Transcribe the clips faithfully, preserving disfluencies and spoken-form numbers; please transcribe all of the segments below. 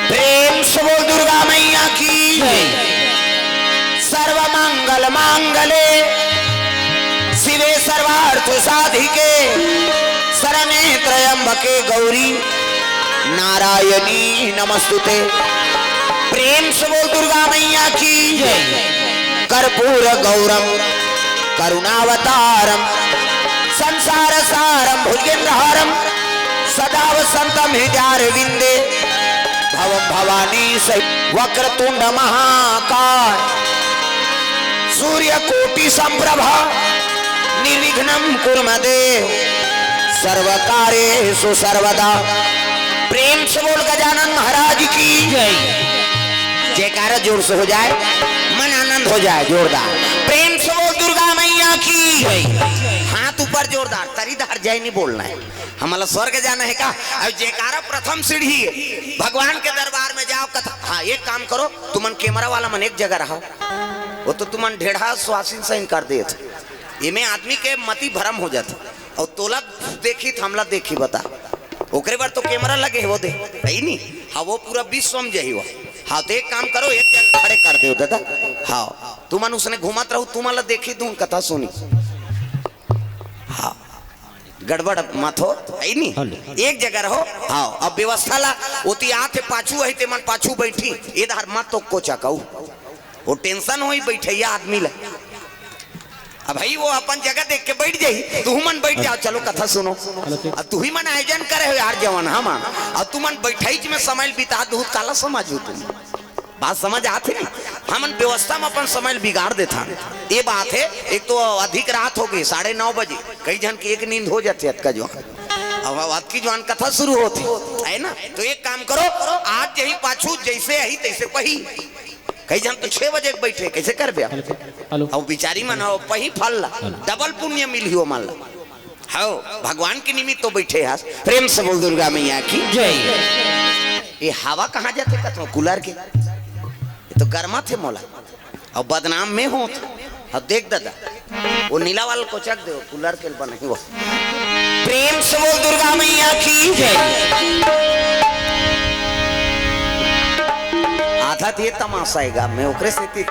प्रेम से बोल दुर्गा मैया की। सर्व मंगल मांगले शिवे सर्वार्थ साधिके शरणे त्र्यंबके गौरी नारायणी नमस्तुते। प्रेम से बोल दुर्गा मैया की। कर्पूर गौरम करुणावतारम संसार सारम भुजगेंद्रहारम सदा वसंतम हृदयारविंदे भवम भवानी सहित। वक्रतुंड महाकाय सूर्य कोटि संप्रभा निर्विघ्नम कुरु मे देव सर्व कार्येषु सर्वदा। प्रेम से बोल गजानन महाराज की। जयकारा जोर से हो जाए, मन आनंद हो जाए जोरदार। प्रेम से बोल दुर्गा मैया की। हाथ ऊपर जोरदार, तरी धार जय नहीं बोलना है, हमला स्वर्ग जाना है का? अब जयकारा प्रथम सीढ़ी है, भगवान के दरबार में जाओ, कथा। हाँ, एक काम करो, तुमन कैमरा वाला मन एक जगह रहो, वो तो तुमन ढेढ़ा सुहासिन सही कर देत। एमे आदमी के मति भरम हो जात। अउ तोला देखी त हमला देखी, बता, ओकरे बर तो कैमरा लगे हे, वो दे, है नी? हाँ, वो पूरा विश्व में जही वो। हाँ, तो एक काम करो, एक जन खड़े कर दो दादा। हाँ, तुमन उसने घूमत रहो, तुमन ला देखी, तुम कथा सुनी। हाँ, गड़बड़ मत हो, है नी? एक जगह रहो। हाँ, अब व्यवस्था ला, ओती आथे पाछू है, ते मन पाछू बैठी, ये धार मत तो कोचा कहू, वो टेंशन होई बैठैया आदमी ला। अब भाई, वो अपन जगह देख के बैठ जाई, तुहू मन बैठ जाओ, चलो कथा सुनो। अब तुही मन आयोजन करे हो यार, जवन हम, अब तुमन बैठैच में समय बिता दू, काला समझ हो तुम? बात समझ आत हे नी? हमन व्यवस्था में अपन समय बिगाड़ देथन। ये बात है, एक तो अधिक रात हो गई, साढ़े नौ बजे, कई झन की एक नींद हो जाती है अतका जो। अब अतकी जवान कथा शुरू होती है ना, तो एक काम करो, आज यही पाछू जैसे आई तैसे पही। कई झन तो छह बजे के बैठे, कैसे करबे आप? हेलो। अब बिचारी मन हो, पही फल ला, हेलो। डबल पुण्य मिलही ओ मन ला। हो, भगवान के निमित्त तो बैठे हस। प्रेम से बोल दुर्गा मैया की। जय। ये हवा कहाँ जाथे कथो कूलर के? ये तो गरमा थे मोला। अब बदनाम में हो। अब देख दादा, वो नीला वाला कोचक दे, कूलर के बने हो। प्रेम से बोल दुर्गा मैया की। जय। आधा तो ये तमाशा है गा, मैं ओकरे सेती,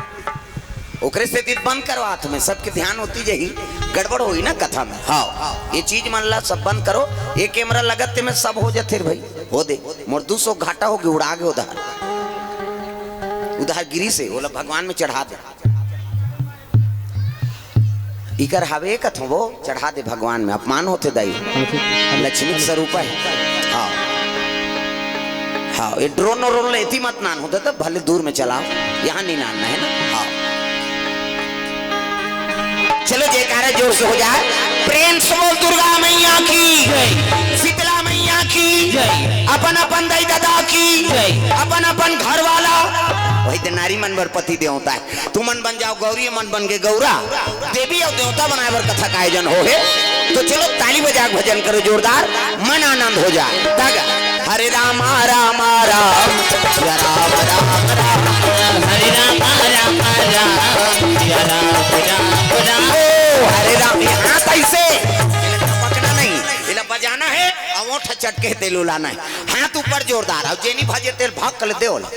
ओकरे सेती बंद करवात में सबके ध्यान होती जही, गड़बड़ होई ना कथा में। हाँ, ये चीज मन ला सब बंद करो। ये कैमरा लगत ते में सब हो जाथे रे भाई, हो दे। मोर दू सौ घाटा हो गए, उड़ा गए उधार, उधार गिरी से, ओला भगवान में चढ़ा दे। इकर हवे कथो वो चढ़ा दे भगवान में, अपमान होथे दाई, लक्ष्मी के स्वरूप है। हाँ, हाँ, ये ड्रोन व्रोन ले इति मत नान होथे, तो भले दूर में चलाओ, यहाँ नहीं नानना है ना। हाँ, चलो जयकारा जोर से हो जाए, प्रेम से बोल दुर्गा मैया की, शीतला मैया की, अपन अपन दाई दादा की, अपन अपन घर वाला, वही तो नारी मन बर पति देवता है। तुमन बन जाओ गौरी, मन बन के गौरा, देवी अउ देवता बनाए बर कथा का आयोजन हो हे। तो चलो ताली बजा के भजन करो जोरदार, मन आनंद हो जाए। धागा। हरे रामा रामा राम, सिया राम राम राम। हरे रामा रामा राम, सिया राम राम राम। ओ हरे राम, ये हाथ ऐसे, इला पकना नहीं, इला बजाना है, अउ ओठ चटके तेल उलाना है, हाथ ऊपर जोरदार, अउ जेनी भजे तेल भाग कर दे ओला।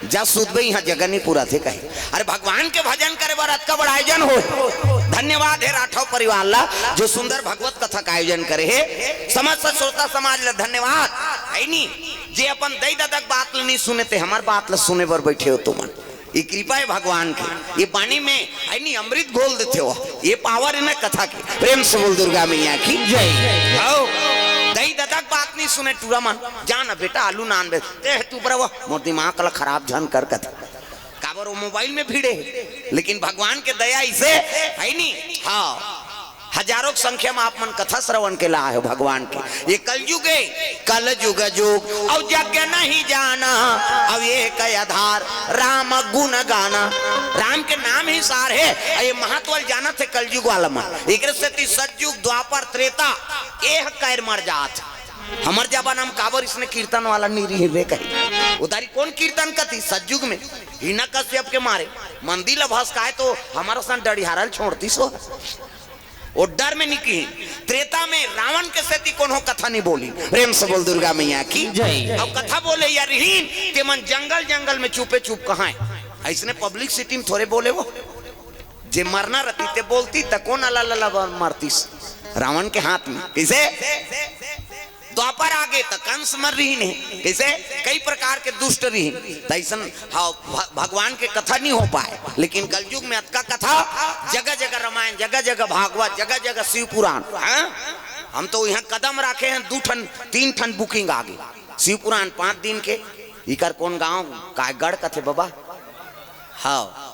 जा सूतबे, इहाँ जगह नहीं पूरा थे कहे। अरे भगवान के भजन करे बर अतका बड़ा आयोजन हो। धन्यवाद हे राठौर परिवार ला, जो सुंदर भगवत कथा का आयोजन करे हे। समस्त श्रोता समाज ला धन्यवाद। है नी, जे अपन दई ददक बात ला नहीं सुने थे, हमार बात ला सुने बर बैठे हो तुमन। ये कृपा है भगवान की, ये पानी में है नी अमृत घोल देते हो, ये पावर है ना कथा की। प्रेम से बोल दुर्गा मैया की जय। आओ, दई ददक बात नहीं सुने टूरा मन, जान बेटा आलू नान बे, ते तू बड़ा मोर दिमाग ला खराब झन कर कथे। काबर वो मोबाइल में भिड़े हे, लेकिन भगवान के दया इसे है नी। हाँ, हजारों की संख्या में आप मन कथा श्रवण के ला आए हो भगवान के। ये कलयुग है, कलयुग जुग, अब जग नहीं जाना, अब एक आधार, राम गुण गाना। राम के नाम ही सार है, अउ ये महत्व ल जानत हे कलयुग वाला मन। एकरे सेती सतयुग, द्वापर, त्रेता, एह कैर मर जात। हमर जमाना म काबर इसने कीर्तन वाला नी रिहिन रे कही। उधारी कोन कीर्तन कती सतयुग में? हिरण्यकश्यप के मारे मंदिर ल भसकाए तो हमर सन डड़िहारा ल छोड़तिस हो। वो डर में नहीं किहिन। त्रेता में रावण के सेती कोनो कथा नहीं बोलिन। प्रेम से बोल दुर्गा मैया की जय। अब कथा बोले या रिहिन, ते मन जंगल जंगल में चुपे चुप कहाँ है? ऐसने पब्लिसिटी में थोड़े बोले वो। जे मरना रहती ते बोलती, त कोन अला लला मरतीस? रावण के हाथ में। कइसे? द्वापर आगे त कंस मर रिहिन हे। कइसे? कई प्रकार के दुष्ट रिहिन। त अइसन, हाँ, भ-, भगवान के कथा नहीं हो पाए। लेकिन कलयुग में अतका कथा, जगह जगह रामायण, जगह जगह भागवत, जगह जगह शिव पुराण। हाँ? हम तो यहाँ कदम राखे हैं, दू ठन, तीन ठन booking आगे। शिव पुराण पाँच दिन के, इकर कोन गांव, काय गढ़ कथे बाबा? हाँ।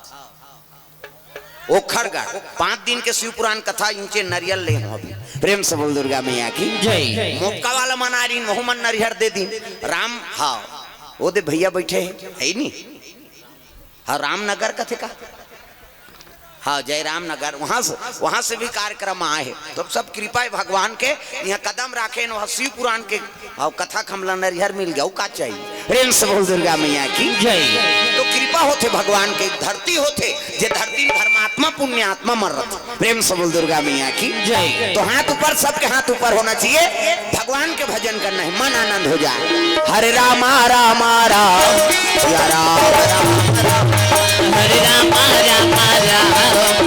ओखरगढ़, पाँच दिन के शिव पुराण कथा, इंचे नरियल ले हों अभी। प्रेम से बोल दुर्गा मैया की जय। मोटका वाला मन आ रिहिन, वहू मन नरिहर दे दिन। राम, हाँ, वो दे भैया बैठे हैं, है ही नहीं। हाँ, रामनगर कथे का? हाँ, जयराम नगर, वहां से, वहां से भी कार्यक्रम आए हैं। तो सब कृपा है भगवान के, यहाँ कदम राखे न, वहाँ शिव पुराण के, और कथा खमला नरिहर मिल गया, वो का चाहिए? प्रेम से बोल दुर्गा मैया की जय। तो कृपा होथे भगवान के, धरती होथे, जे धरती में धर्मात्मा पुण्यात्मा मर रथे। प्रेम से बोल दुर्गा मैया की जय। तो हाथ ऊपर, सबके हाथ ऊपर होना चाहिए। भगवान के भजन करना है, मन आनंद हो जाए। हरे रामा रामा राम, सिया राम राम राम। हरे रामा रामा राम,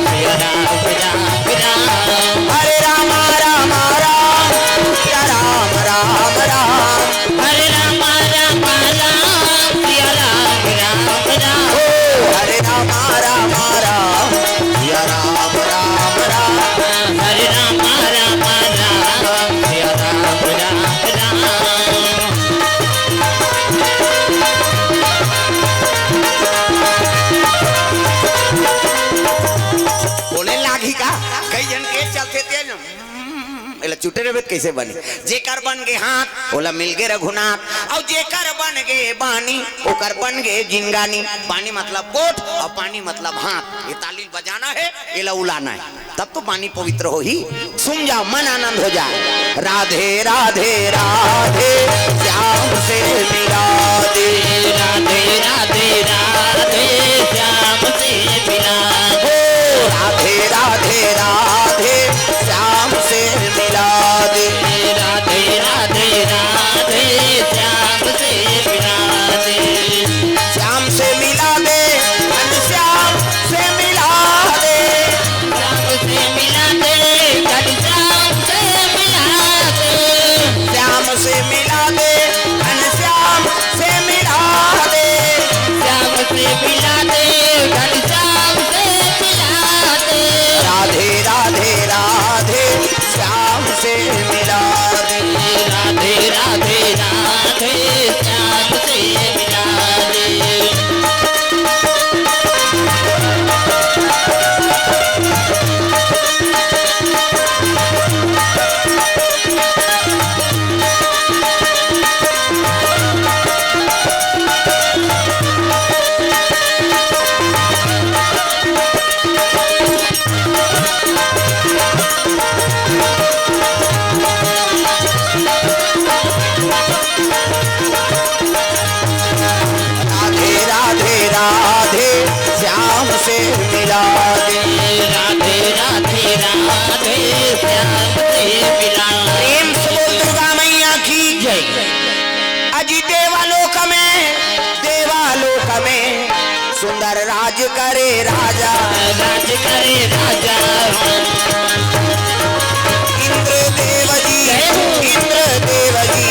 सिया राम राम राम। हरे रामा रामा राम, सिया राम राम राम। हरे रामा रामा राम, सिया राम राम राम। ओ हरे रामा रामा राम, सिया राम राम राम। हरे रामा रामा राम, सिया राम राम राम। बोले लागही का? कई झन के चलथे ते न, एला चुटे रहिबे त कइसे बनी? जेकर बन गे हाथ, ओला मिल गे रघुनाथ। अउ जेकर बन गे बानी, ओकर बन गे जिनगानी। बानी मतलब गोठ, अउ पानी मतलब हाथ। ये ताली बजाना है, एला उलाना है, तब तो पानी पवित्र होही। सुन जाओ, मन आनंद हो जाए। राधे राधे राधे, श्याम से मिला दे। राधे राधे राधे, श्याम से मिला दे। ओ राधे राधे राधे, श्याम से मिला दे। राधे राधे राधे, श्याम से मिला दे। श्याम से मिला दे, घनश्याम से मिला दे। श्याम से मिला दे, घनश्याम से मिला दे। श्याम से मिला दे, घनश्याम से मिला दे। श्याम से मिला दे, घनश्याम से मिला दे। राधे राधे राधे, श्याम से मिला दे। राधे राधे राधे, श्याम से मिला दे। राधे राधे राधे, श्याम से मिला दे। राधे राधे राधे, श्याम से मिला दे। प्रेम से बोल दुर्गा मैया की जय। अजी देवालोक में, देवालोक में सुंदर राज करे राजा। राज करे राजा। इंद्र देव जी, जय हो। इंद्र देव जी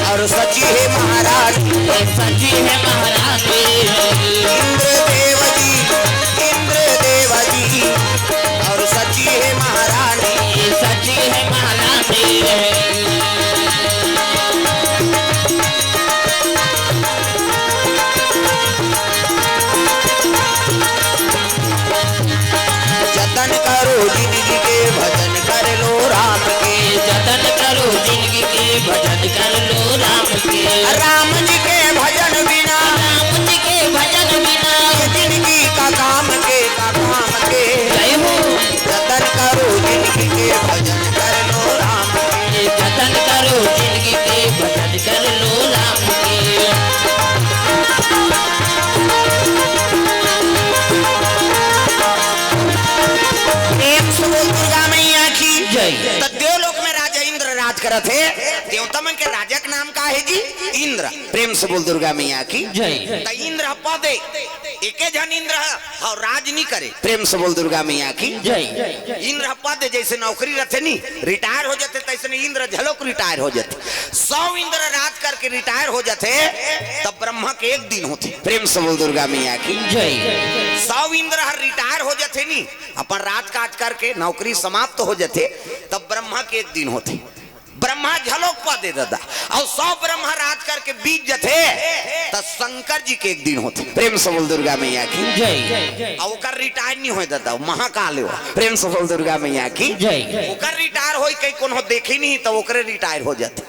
और सची है महारानी। सची है महारानी। इंद्र देव जी, इंद्र देव जी और सची है महारानी। सची है महारानी। जतन करो जिंदगी के, भजन कर लो राम के। जतन करो जिंदगी के, भजन कर लो राम के। राम जी के भजन बिना, राम जी के भजन बिना, ये जिंदगी का काम के, का काम के। जय हो। जतन करो जिंदगी के, भजन कर लो राम के। जतन करो जिंदगी के, भजन कर लो राम के। प्रेम से बोल दुर्गा मैया जय। त देवलोक में राजा इंद्र राज करत हे। देवता मन के राजा के नाम का हे जी? इंद्र। प्रेम से बोल दुर्गा मैया की। जय। त इंद्र ह पद ए, एके झन इंद्र ह, अउ राज नी करे। प्रेम से बोल दुर्गा मैया की। जय। इंद्र ह पद ए, जइसे नौकरी रथे नी, रिटायर हो जाथे, तइसने इंद्र घलोक रिटायर हो जाथे। सौ इंद्र राज करके रिटायर हो जाथे, तब ब्रह्मा के एक दिन होथे। प्रेम से बोल दुर्गा मैया की। जय। सौ इंद्र हर रिटायर हो जाथे नी, अपन राजकाज करके नौकरी समाप्त हो जाथे, तब ब्रह्मा के एक दिन होथे। ब्रह्मा घलोक पद ए ददा, अउ सौ ब्रह्मा राज करके बीत जथे, त शंकर जी के एक दिन होथे। प्रेम से बोल दुर्गा मैया की। जय। अउ ओकर रिटायर नी होय ददा, महाकाल हे। प्रेम से बोल दुर्गा मैया की। जय। ओकर रिटायर होय कहीं कोनो देखी नी, त ओकरे रिटायर हो जाथे।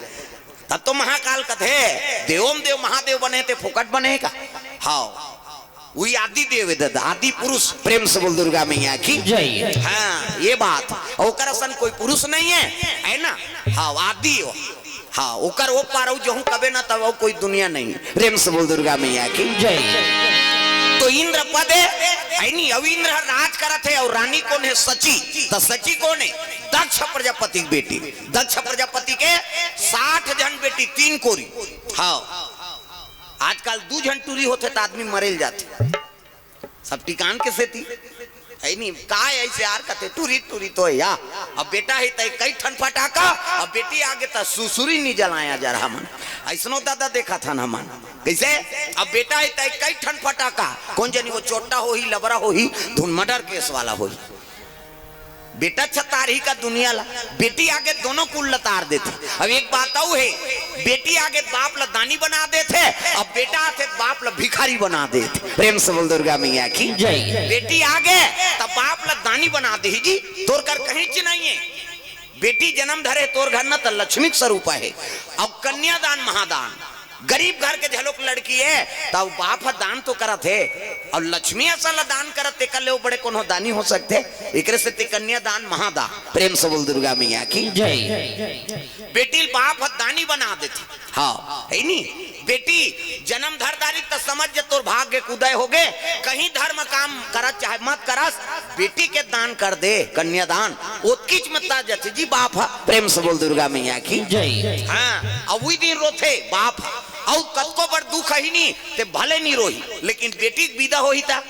तब तो महाकाल कथे, देवों में देव महादेव बने ते फोकट बने का? हाव। उही आदि देव हे ददा, आदि पुरुष। प्रेम से बोल दुर्गा मैया की। जय। हाँ, ये बात। ओकर असन कोई पुरुष नहीं हे, हे ना? हाँ, आदि हो। हाँ, ओकर ओ पार अउ जहूँ कबे ना तब अउ कोई दुनिया नहीं। प्रेम से बोल दुर्गा मैया की। जय। तो इंद्र पद हे, हे नी, अउ इंद्र ह राज करत हे, अउ रानी कोन हे? सची। त सची कोन हे? दक्ष प्रजापति के बेटी। दक्ष प्रजापति के साठ झन बेटी, तीन कोरी। हाँ। आजकल दू झन टूरी होथे त आदमी मरेल जाथे, सब टिकान के सेती। हे नी, काय अइसे यार कथे, टूरी टूरी तो हे या। अब बेटा हे त कई ठन फटाका, अब बेटी आगे त सुसुरी नी जलाया जा रहा मन। अइसनो ददा देखत हन हमन। कइसे? अब बेटा हे त कई ठन फटाका, कोन जनी ओ चोट्टा होही, लबरा होही, धुन मर्डर केस वाला होही। बेटा छतारही का दुनिया ला, बेटी आगे दोनों कुल लतार देथे। अब एक बात अउ हे, बेटी आगे बाप ला दानी बना देथे, अब बेटा आथे बाप ला भिखारी बना देथे। प्रेम से बोल दुर्गा मैया की। जय। बेटी आगे त बाप ला दानी बना देही जी, तोर कर कहीं च नहीं हे। बेटी जन्म धरे तोर घर न, त लक्ष्मी के स्वरूप हे। अब कन्यादान महादान, गरीब घर के घलोक लड़की हे, त बाप ह दान तो करत हे, अउ लक्ष्मी असन ला दान करत, तेकर ले ओ बड़े कोनो दानी हो सकथे? एकरे सेती कन्यादान महादान। प्रेम से बोल दुर्गा मैया की। जय। बेटी ल बाप ह दानी बना देथे। हाँ, हे नी? बेटी जन्म धर डारी त समझ जा तोर भाग्य के उदय होगे। कहीं धर्म काम करत चाहे मत करस, बेटी के दान कर दे, कन्यादान, ओतकीच में त जथे जी बाप ह। प्रेम से बोल दुर्गा मैया की। जय। हाँ, अउ उही दिन रोथे बाप ह। अउ कतको बड़ दुख ही नी, ते भले नी रोही, लेकिन बेटी के विदा होही त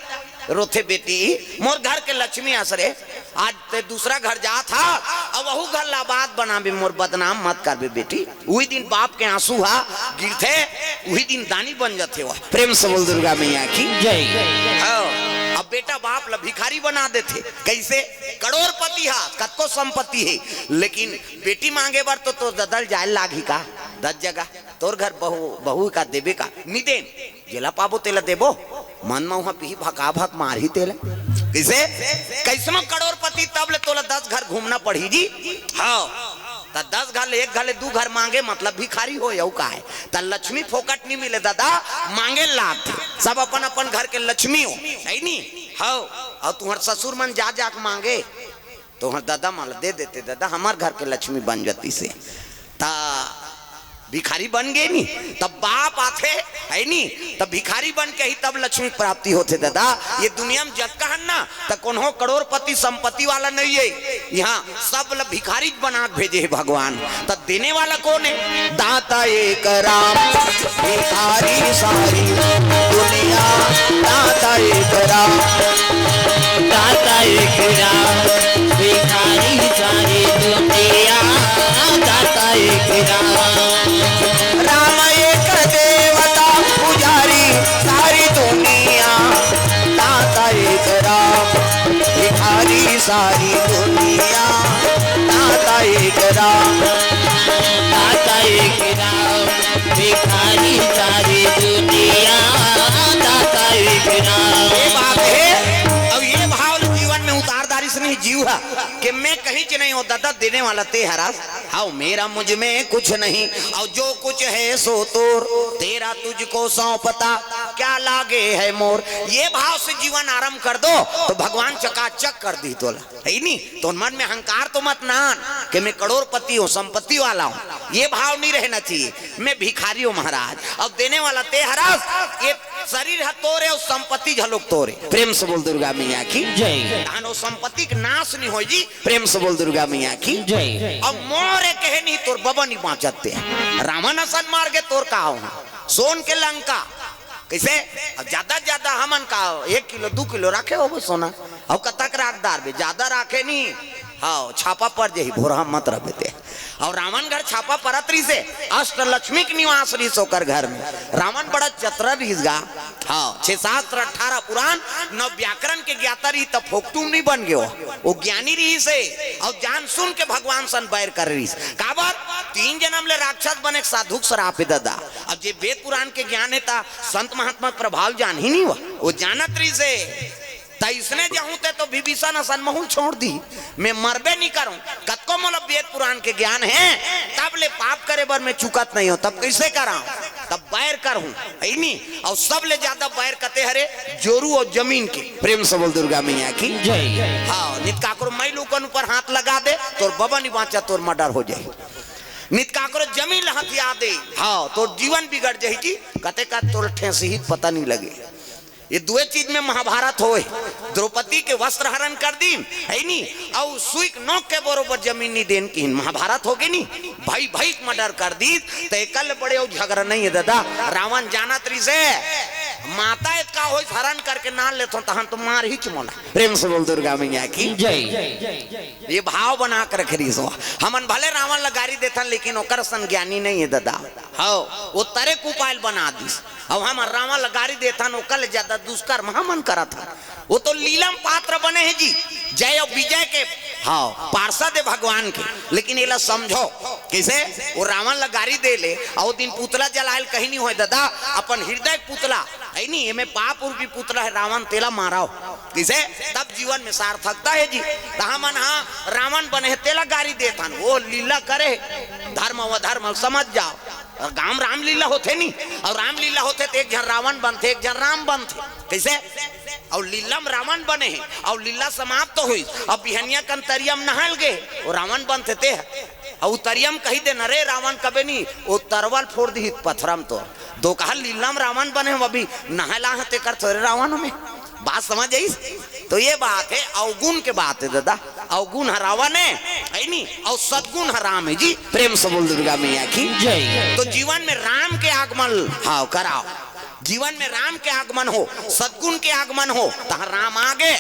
रोथे, बेटी मोर घर के लक्ष्मी अस रे, आज ते दूसरा घर जात हा, अउ वहू घर ला आबाद बनाबे, मोर बदनाम मत करबे बेटी। उही दिन बाप के आंसू हा गिरथे, उही दिन दानी बन जथे वह। प्रेम से बोल दुर्गा मैया की। जय। हाँ, अब बेटा बाप ला भिखारी बना देथे। कइसे? करोड़पति हा, कतको संपत्ति हे, लेकिन बेटी मांगे बर तो तोर ददा ल जाय ल लागही का? दस जगह तोर घर बहू, बहू का देबे का? नी देन। जेला पाबो तेला देबो, मन म उहाँ पीही भका भक मारही तेला। कइसे? कइसनो करोड़पति तब ले तोला दस घर घूमना पड़ही जी। हाँ, त दस घर ले एक घर ले दू घर मांगे, मतलब भिखारी होय, अउ का हे? त लक्ष्मी फोकट नी मिले ददा, मांगे लागथे। सब अपन अपन घर के लक्ष्मी हो, सही नी? हाँ, अउ तुंहर ससुर मन जा जा के मांगे, तुंहर ददा मन ला दे देते, ददा हमर घर के लक्ष्मी बन जतिस हे। त भिखारी बन गे नी, तब बाप आथे, हे नी? तब भिखारी बन के ही तब लक्ष्मी प्राप्ति होथे ददा। ये दुनिया में जतका हन ना, त कोनो करोड़पति संपत्ति वाला नहीं हे। इहाँ सब ल भिखारी बना के भेजे हे भगवान। त देने वाला कोन हे? दाता एक राम, भिखारी सारी दुनिया। दाता एक राम, दाता एक राम, भिखारी सारी दुनिया। दाता एक राम, राम एक देवता पुजारी सारी दुनिया। दाता एक राम, भिखारी सारी दुनिया। दाता एक राम, दाता एक राम, भिखारी सारी दुनिया। दाता एक राम। ये बात हे, अउ ये भाव ल जीवन में उतार डारिस नहीं जीव ह, कि मैं कहीं च नहीं हों ददा, देने वाला ते हरस। हाव, मेरा मुझ में कुछ नहीं, अउ जो कुछ हे सो तोर, तेरा तुझको सौंपता, क्या लागे है मोर। ये भाव से जीवन आरंभ कर दो, तो भगवान चकाचक कर दिही तोला, हे नी? तो मन में अहंकार तो मत नान कि मैं करोड़पति हों, संपत्ति वाला हों, ये भाव नहीं रहना चाहिए। मैं भिखारी हों महाराज, अउ देने वाला ते हरस। ये शरीर ह तोरे अउ संपत्ति घलोक तोरे। प्रेम से बोल दुर्गा मैया की जय। तहान ओ संपत्ति के नाश नहीं होय जी। प्रेम से बोल दुर्गा मैया की जय। अब मोरे कहे नहीं तोर बबा नहीं बाँचत ते। रावण असन मार के तोर का हो? सोन के लंका। कइसे? अब ज्यादा ज्यादा हमन का एक किलो दू किलो राखे होबो सोना। अब कतक राख डारबे? ज्यादा राखे नहीं। हाँ, छापा पड़ जाही, भोरहा मत रहबे ते। अउ रावण घर छापा परत रहिसे, अष्टलक्ष्मी के निवास रहिस ओकर घर में। रावण बड़ा चतरा रहिस गा। हाँ, छह शास्त्र, अठारह पुराण, नौ व्याकरण के ज्ञाता रहिस, तब फोकटू म नहीं बन गयो। वो ज्ञानी रहिसे, अउ जान सुन के भगवान सन बैर करे रहिस। काबर? तीन जनम ले राक्षस बने के साधु के सराप हे ददा। अब जे वेद पुराण के ज्ञान हे, त संत महात्मा के प्रभाव जानही नहीं हुआ, वो जानत रहिसे। त इसने जहूं ते तो विभीषण असन महूं ल छोड़ दी, मैं मरबे नहीं करूं। कतको मोला वेद पुराण के ज्ञान हे, तब ले पाप करे बर मैं चुकत नहीं हों, तब कइसे करां? तब बैर करहूं, हे नी? अउ सबले ज्यादा बैर कते हरे जोरू अउ जमीन के। प्रेम से बोल दुर्गा मैया की जय। हाँ, नित काकरो माई लोगन ऊपर हाथ लगा दे, तोर बबा नहीं बाँचा, तोर मर्डर हो जाही। नित काकरो जमीन ल हथिया दे, हाँ, तोर जीवन बिगड़ जाही जी। कते का तोर ठेसही पता नहीं लगे। ये दुए चीज में महाभारत होय। द्रौपदी के वस्त्र हरण कर दीन, हे नी? अउ सुई के नोक के बरोबर जमीन नहीं देन किहिन। महाभारत होगे नी? भई भई के मर्डर कर दीस, त एकल बड़े अउ झगरा नहीं हे ददा। रावण जानत रहिसे, माता एतका होइस हरण करके नान लेथों, तहन तो मारहीच मोला। प्रेम से बोल दुर्गा मैया की जय। ये भाव बना के रखे रहिस हो। हमन भले रावण ल गारी देथन, लेकिन ओकर असन ज्ञानी नहीं हे ददा। हव, वो तरे कुपाय ल बना दीस। अब हम रावण ल गारी देथन, ओकर ले ज्यादा दुष्कर्म हमन करत हन। वो तो लीलम पात्र बने हे जी, जय अउ विजय के, हाँ, पार्षद हे भगवान के। लेकिन एला समझो, कइसे? वो रावण ल गारी दे ले, अउ ओ दिन पुतला जलायल कहीं नहीं होय ददा, अपन हृदय के पुतला, हे नी, एमे पाप रूपी पुतला हे रावण, तेला मारव। कइसे? तब जीवन में सार्थकता हे जी। त हमन हा रावण बने हे, तेला गारी देथन, वो लीला करे, धर्म अउ अधर्म समझ जाव। अउ गांव रामलीला होथे नी, अउ रामलीला होथे त एक झन रावण बनथे, एक झन राम बनथे। कइसे? अउ लीला म रावण बने हे, अउ लीला समाप्त होइस, अउ बिहनिया कन तरिया म नहाय ल गे, वो रावण बनथे ते ह। अउ तरिया म कहि देन, "अरे रावण कबे नी, वो तरवा ल फोर दिही पथरा म तोर।" तो कहा लीला म रावण बने हे, वो अभी नहाय ल आए हे, तेकर थोरे रावण में। बात समझ आइस? तो ये बात हे, अवगुण के बात हे ददा। अवगुण ह रावण हे, हे नी? अउ सदगुण ह राम हे जी। प्रेम से बोल दुर्गा मैया की जय। तो जीवन में राम के आगमन, हाँ, कराव। जीवन में राम के आगमन हो, सदगुण के आगमन हो, तहाँ राम आगे।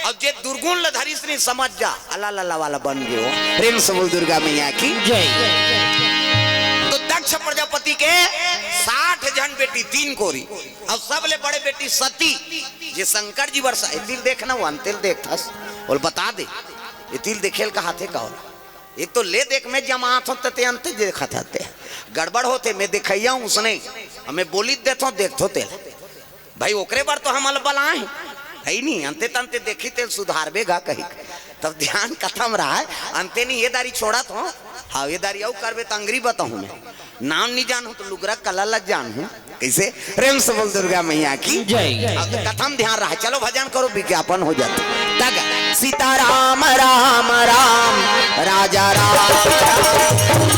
अउ जे दुर्गुण ल धरिस नहीं, समझ जा, अला लला वाला बन गयो। प्रेम से बोल दुर्गा मैया की जय। तो दक्ष प्रजापति के साठ झन बेटी, तीन कोरी, अउ सबले बड़े बेटी सती, जे शंकर जी बर सा-, ए तिल देखना, वो अंतिल देखथस, ओला बता दे, ए तिल देखे ल कहाथे का होला? एक तो ले देख, मैं जमात हों, त ते अंते देखत हते। गड़बड़ होथे, मैं देखइया हों उसने, अउ मैं बोली देथों, देखथों तेला। भाई, ओकरे बर तो हमन ल बलाए हे, हे नी? अंते तंते देखही, तेला सुधारबे गा कही। तब ध्यान कथम रहय, अंते नहीं, ये दारी छोड़त हों, हाँ, ये दारी अउ करबे त अंगरी बताहूँ मैं। नाम नहीं जानहूँ त लुगरा कला ल जानहूँ। कइसे? प्रेम से बोल दुर्गा मैया की जय। अब तो कथम ध्यान रहय, चलो भजन करो, विज्ञापन हो जाथे। तक सीता राम राम राम, राजा राम राम।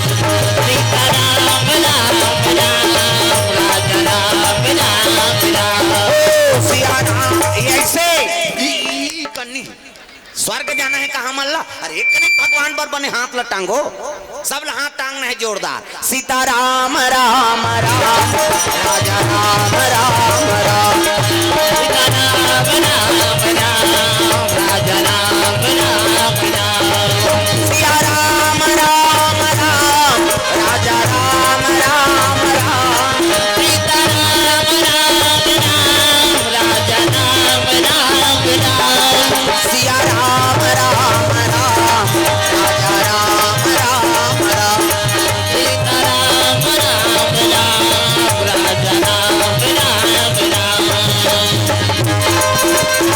सीता राम राम राम, राजा राम राम राम। ओ सिया राम, ये ऐसे, ई, ई, ई कन्नी। स्वर्ग जाना हे कहाँ मन ला? अरे एक कने भगवान बर बने हाथ ला टांगो, सब ला हाथ टांगना हे जोरदार। सीता राम राम राम, राजा राम राम राम। सीता राम राम राम, राजा राम राम राम। सिया राम राम राम, राजा राम राम राम। सीता राम राम राम, राजा राम राम राम। सिया राम राम राम, राजा राम राम राम। सीता राम राम राम, राजा राम राम राम।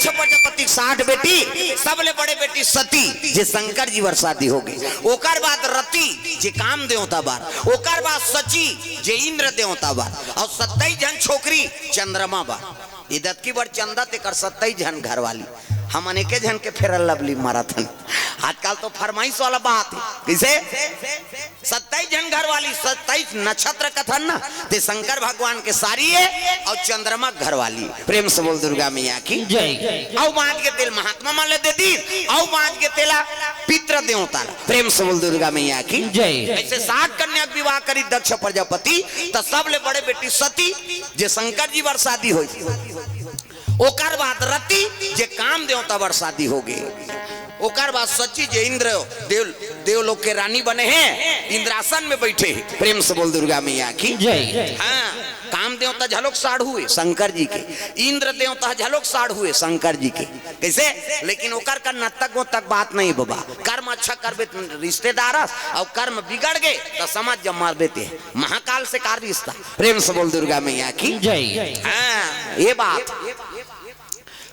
दक्ष प्रजापति के साठ बेटी, सबले बड़े बेटी सती, जे शंकर जी बर शादी होगे। ओकर बाद रति, जे काम देवता बर। ओकर बाद शची, जे इंद्र देवता बर। अउ सत्ताईस झन छोकरी चंद्रमा बर। ये दतकी बर चंदा तेकर सत्ताईस झन घरवाली। हमन एके झन के Fair Lovely मारत हन। आजकल तो फरमाइश वाला बात हे। कइसे? सत्ताईस झन घरवाली, सत्ताईस नक्षत्र कथन ना, ते शंकर भगवान के सारी हे अउ चंद्रमा घरवाली। प्रेम से बोल दुर्गा मैया की जय। अउ बांच के तेला महात्मा मन ला दे दीस, अउ बांच के तेला पितृ देवता ला। प्रेम से बोल दुर्गा मैया की जय। अइसे साठ कन्या के विवाह करिस दक्ष प्रजापति, त सबले बड़े बेटी सती, जे शंकर जी बर शादी होइस। ओकर बाद रति, जे काम देवता बर शादी होगे। ओकर बाद शची, जे इंद्र देव, देवलोक के रानी बने हे, इंद्रासन में बइठे हे। प्रेम से बोल दुर्गा मैया की जय। हाँ, काम देवता घलोक साढ़ू हे शंकर जी के, इंद्र देवता घलोक साढ़ू हे शंकर जी के। कइसे? लेकिन ओकर का नत्तक गोतक बात नहीं बबा। कर्म अच्छा करबे त रिश्तेदार अस, अउ कर्म बिगड़ गे त समझ जा मरबे ते। महाकाल से का रिश्ता? प्रेम से बोल दुर्गा मैया की जय। हाँ, ये बात।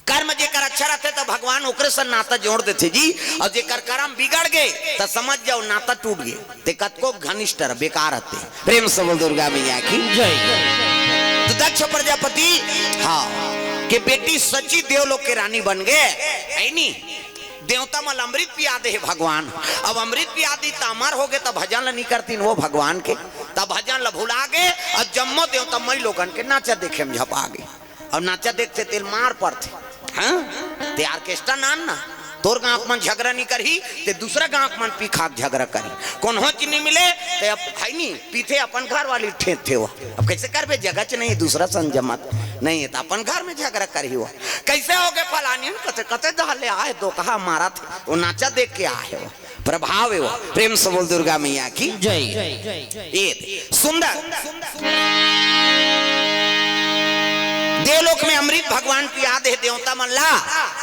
कर्म जेकर अच्छा रथे त भगवान ओकरे से नाता जोड़ देथे जी, अउ जेकर कर्म बिगड़ गे त समझ जाव नाता टूट गे। ते कतको घनिष्ठ रह, बेकार रथे। प्रेम से बोल दुर्गा मैया की जय। त दक्ष प्रजापति, हाँ, के बेटी सची देवलोक के रानी बन गे, हे नी? देवता मन ल अमृत पिया दे हे भगवान। अब अमृत पिया दिस त अमर होगे, त भजन ल नइ करतिन वो भगवान के, त भजन ल भुला गे। अउ जम्मो देवता मई लोगन के नाचा देखे म झपा गे। अउ नाचा देखथे तेला मार परथे। हाँ, ते orchestra नान ना, तोर गांव के मन झगरा नइ करही, ते दूसरा गांव के मन पी खा के झगरा करही। कोनो चीज नइ मिले, ते अब हे नी, पीथे अपन घरवाली ठेंकथे वो। अब कइसे करबे, जगह च नहीं, दूसरा संग जमत नहीं हे, त अपन घर में झगरा करही वो। कइसे होगे फलानी? कते, कते डहर ले आए, दोकहा मारत हे, वो नाचा देख के आए हे वो। प्रभाव हे वो। प्रेम से बोल दुर्गा मैया की जय। ये सुंदर। देवलोक में अमृत भगवान पिया दे देवता मन ला।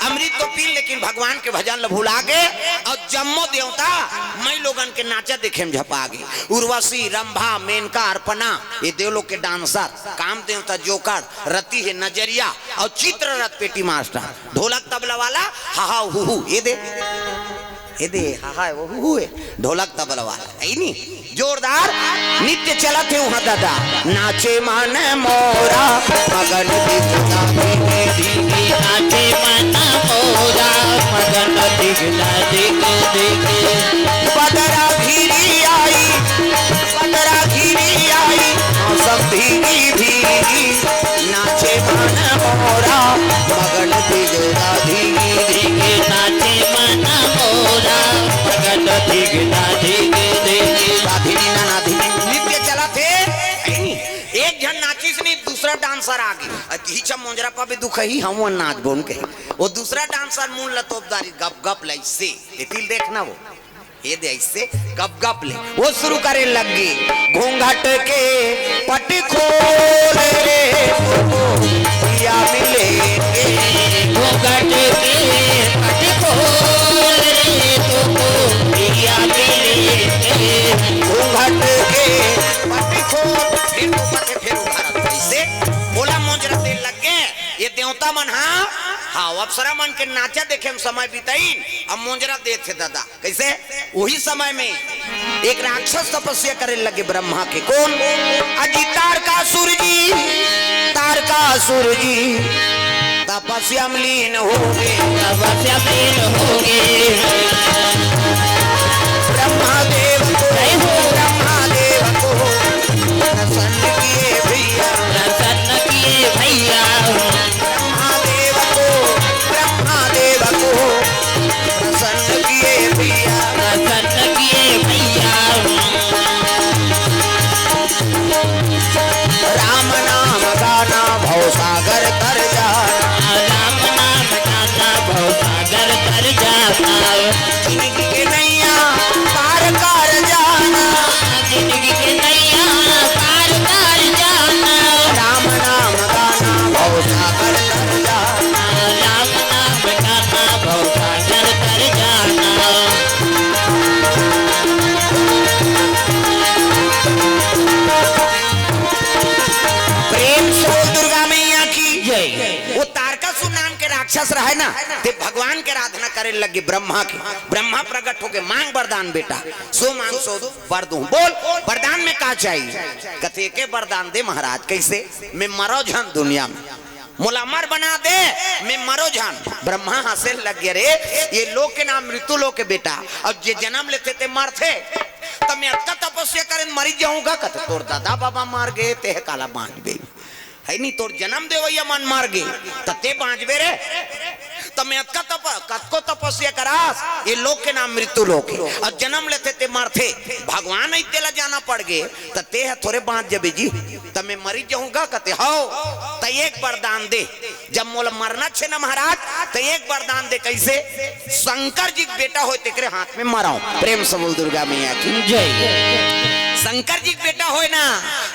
अमृत तो पीन, लेकिन भगवान के भजन ल भुला गे। अउ जम्मो देवता मई लोगन के नाचा देखे म झपा गे। उर्वशी, रंभा, मेनका, अर्पणा, ये देवलोक के dancer, काम देवता जोकर, रति हे नजरिया, अउ चित्ररथ पेटी मास्टर, ढोलक तबला वाला, हा हा हू हू, ये दे, ये दे, हा हा वो हू हू हे, ढोलक तबला वाला, हे नी? जोरदार नृत्य चलत हे उहाँ दादा। नाचे मन मोरा मगन दिखता धीरे धीरे। नाचे मन मोरा मगन दिखता धीरे धीरे। बदरा घिरी आई, बदरा घिरी आई, मौसम भीगी भीगी। नाचे मन मोरा मगन दिखता धीरे धीरे। नाचे मन मोरा मगन दिखता धीरे धीरे। साधिनी ना नाधिनी नृत्य चलत हे। एक झन नाचिस नी, दूसरा dancer आ गे। अति हिचा मोंजरा पाबे दुखही, हम वो नाच बोन के। वो दूसरा dancer मुन ल तोप डारिस गप गप ल अइसे। एती ल देखना वो। ये दे अइसे गप गप ले। वो शुरू करे लग गे। घूंघट के पट खोल रे, या मिले। घूंघट के पट खोल रे, या मिले। घूंघट के पट खोल। फिर वो पथे, फिर वो भारत। अइसे बोला मोंजरा दे लग गे। ये देवता मन, हाँ, हाँ, अप्सरा मन के नाचा देखे म समय बिताइन, अब मोंजरा देथे दादा। कइसे? उही समय में एक राक्षस तपस्या करे लगे ब्रह्मा के। कोन? अजी तारकासुर जी, तारकासुर जी तपस्या म लीन होगे। तपस्या म लीन होगे। ब्रह्मा देव को, जय हो। ब्रह्मा देव को प्रसन्न किए भैया। प्रसन्न किए भैया। ब्रह्मा देव को, ब्रह्मा देव को प्रसन्न किए भैया। प्रसन्न किए भैया। राम नाम गाना भव सागर तर जाना। राम नाम गाना भव सागर तर जाना। जिंदगी के नैया पार कर जाना। जिंदगी के नैया पार कर जाना। राम नाम गाना भव सागर तर जाना। राम नाम गाना भव सागर तर जाना। प्रेम से बोल दुर्गा मैया की जय। राक्षस रहे ना, ते भगवान के आराधना करे लगे, ब्रह्मा के। ब्रह्मा प्रकट होके, "मांग वरदान बेटा, सो मांग सो वर दूं।" बोल, वरदान में का चाहिए? कथे, "एके वरदान दे महाराज।" "कैसे?" "मैं मरो झन दुनिया में, मोला अमर बना दे, मैं मरो झन।" ब्रह्मा हंसे लग गया, "रे, ये लोक के नाम मृत्यु लोक के बेटा, और जे जन्म लेथे ते मरथे, त मैं अतका तपस्या करें मरी जाहूं गा।" कथे, "तोर दादा बाबा मर गे, ते काला बांचबे?" है नी, तोर जन्म देवैया मन मर गे, त ते बांचबे रे? त मैं अतका तप-, कतको तपस्या करास, ये लोक के नाम मृत्यु लोक हे, अउ जन्म लेथे ते मरथे, भगवान ही तेला जाना पड़ गे, त ते ह थोरे बांच जबे जी, त मैं मरी जाहूं गा कथे, "हव, त एक वरदान दे, जब मोला मरना छे ना महाराज, त एक वरदान दे।" "कैसे?" "शंकर जी के बेटा होय, तेकरे हाथ में मरव।" प्रेम से बोल दुर्गा मैया की जय। "शंकर जी के बेटा होय ना,